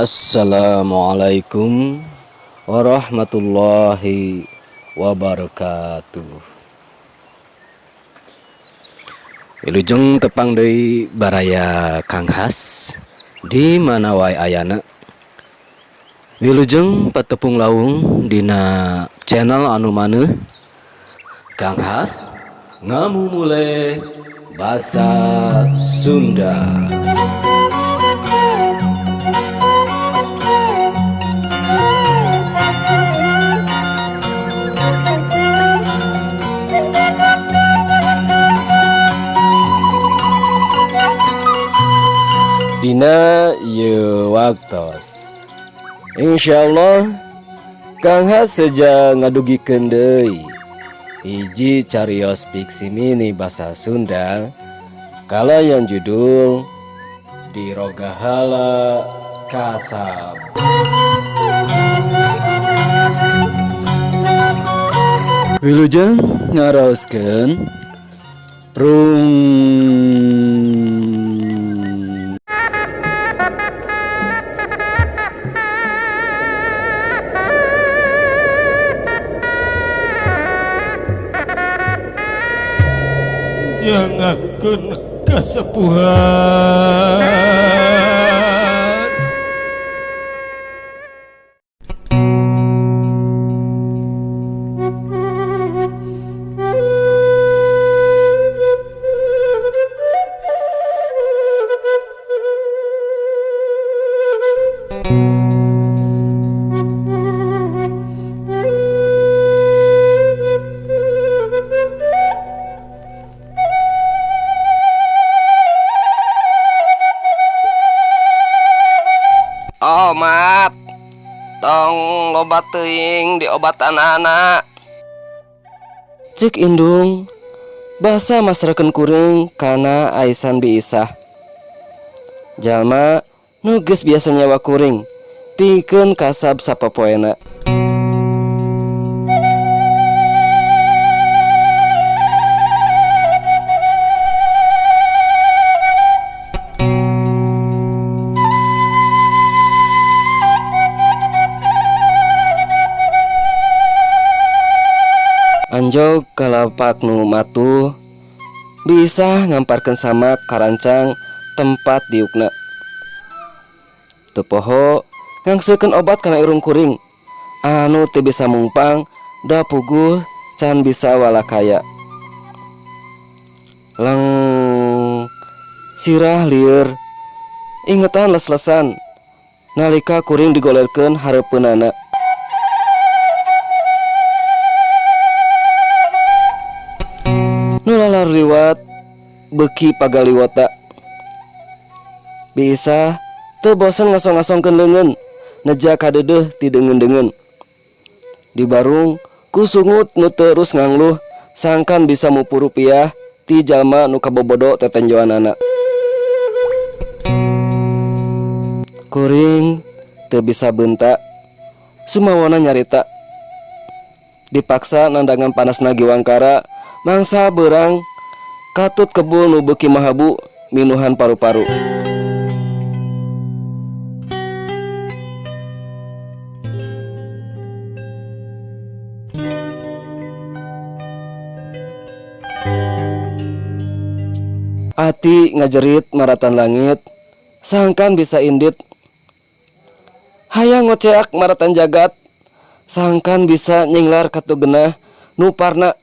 Assalamualaikum warahmatullahi wabarakatuh. Wilujeng tepang deui baraya Kang Has di mana wae ayana. Wilujeng patepung lawung dina channel anu maneuh Kang Has ngamumule basa Sunda. Dina ieu waktos insyaallah Kang Has seja ngadugikeun deui hiji carios fiksi mini basa Sunda kalayan judul Dirogahala Kasab. Wilujeng ngaraoskeun rung. Nyangakeun kasepuhan. Omat tong loba teuing diobatan anak. Cek indung basa masrakeun kuring kana aisan biisah. Jalma nu geus biasa nyewa kuring pikeun kasab sapopoena. Anjog kalapak nu matuh bisa ngamparkeun samak karancang tempat diukna. Teu poho ngangseukeun obat kana irung kuring anu teu bisa mungpang da puguh can bisa walakaya. Leng sirah lieur ingetan les-lesan nalika kuring digolerkeun hareupeunana. Nu lalar liwat beuki pagaliwota. Bisa teu bosen ngasong-ngasongkeun leungeun neja kadeudeuh ti deungeun-deungeun. Di barung ku sungut nu terus ngangluh sangkan bisa mupu rupiah ti jalma nu kabobodo tetenjoanana. Kuring teu bisa beunta sumawana nyarita. Dipaksa nandangan panasna giwangkara mangsa beurang katut kebul nu beuki mahabu minuhan paru-paru. Ati ngajerit maratan langit sangkan bisa indit. Hayang ngoceak maratan jagat sangkan bisa nyinglar katu genah nu parna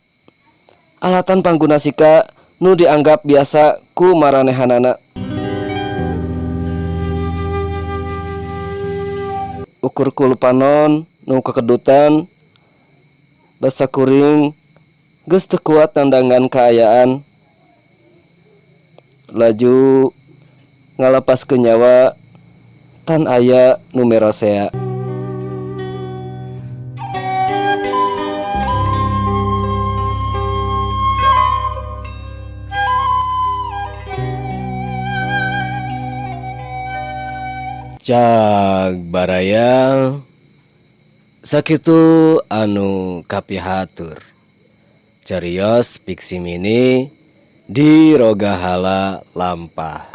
alatan pangguna sika nu dianggap biasa ku maranehanana. Ukur kulupanon nu kekedutan basa kuring geus teu kuat nandangan kaayaan laju ngalepaskeun nyawa tan aya nu merosea. Cag baraya sakitu anu kapihatur. Carios fiksi mini di Rogahala Lampah.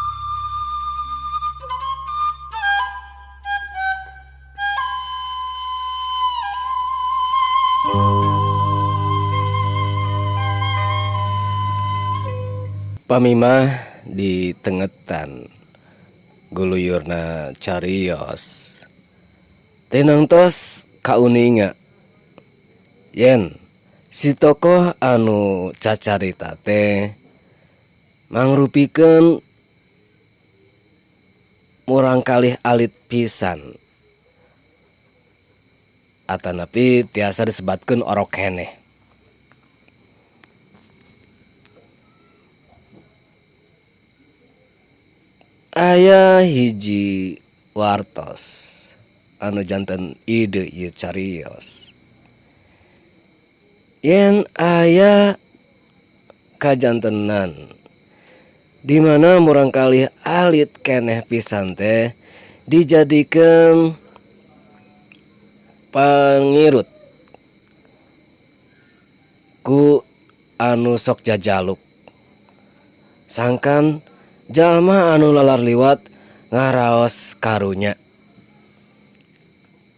Pami mah ditengetan guluyurna carios tinengtos kauninga yen si tokoh anu cacarita teh mangrupikeun murangkalih alit pisan atanapi tiasa disebatkeun orok keneh. Aya hiji wartos anu janten ide ieu carios yen aya kajantenan di mana murangkalih alit keneh pisan teh dijadikeun pangirut ku anu sok jajaluk sangkan jalma anu lalar liwat ngaraos karunya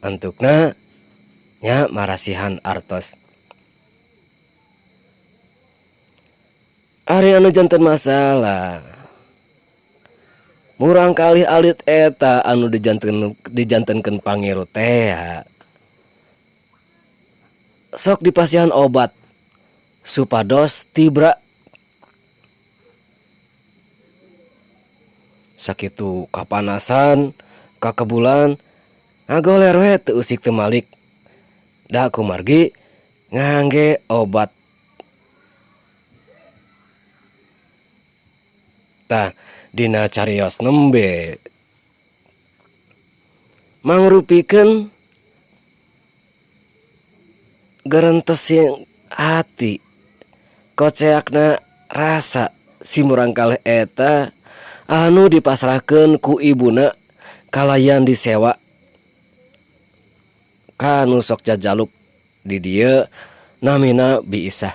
antukna nya marasihan artos. Ari anu janten masalah murangkalih alit eta anu dijantenkeun pangirut tea sok dipasihan obat supados tibra sakitu kapanasan kakebulan ngagoler we teu usik teu malik da kumargi ngangge obat. Tah dina carios nembe mangrupikeun gerentesing hati koceakna rasa si murangkalih eta anu dipasrahkeun ku ibuna kalayan disewa ka nu sok jajaluk di dieu namina Bi Isah.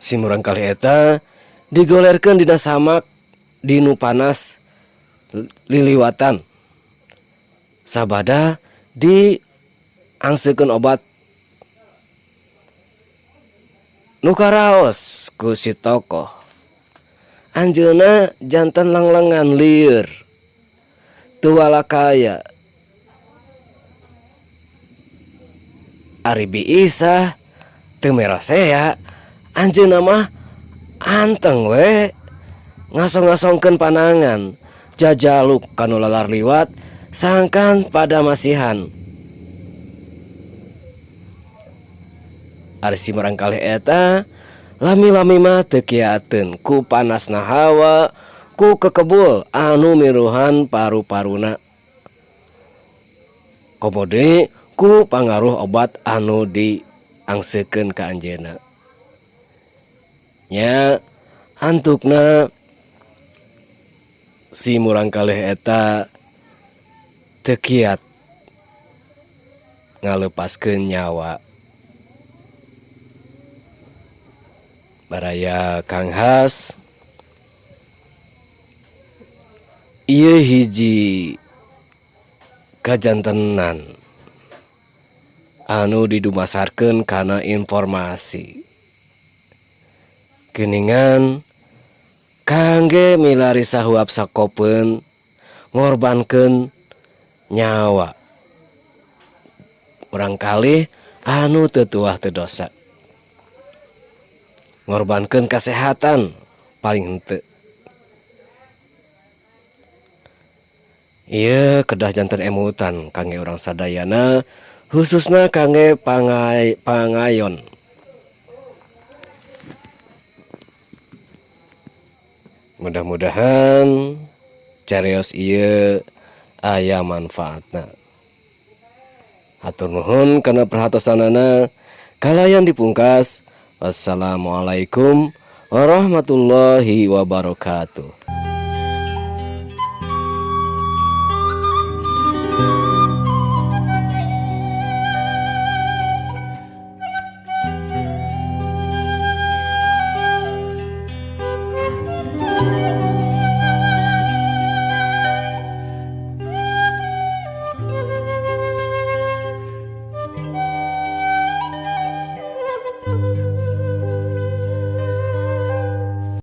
Si murangkalih eta digolerkeun dina samak di nu panas liliwatan sabada diangsekeun obat nu karaos ku si tokoh. Anjeunna janten lenglengan lieur teu walakaya. Ari Bi Isah teu merosea anjeunna mah anteng we ngasong-ngasongkeun panangan jajaluk ka nu lalar liwat sangkan pada masihan. Ari si murangkalih eta lami-lami mah teu kiateun ku panasna hawa ku kekebul anu miruhan paru-paruna. Komo deui ku pangaruh obat anu diangsekeun ka anjeunna. Nya antukna si murangkalih eta teu kiat ngaleupaskeun nyawa. Baraya Kang Has ieu hiji kajantenan anu didumasarkeun kana informasi. Geuningan kangge milari sahuap sakopeun ngorbankeun nyawa murangkalih anu teu tuah teu dosa. Ngorbankeun kasehatan paling henteu. Ieu kedah janten emutan kangge urang sadayana khususna kangge pangayon. Mudah-mudahan carios ieu aya manfaatna. Hatur nuhun kana perhatosanana kalayan dipungkas. Wassalamualaikum warahmatullahi wabarakatuh.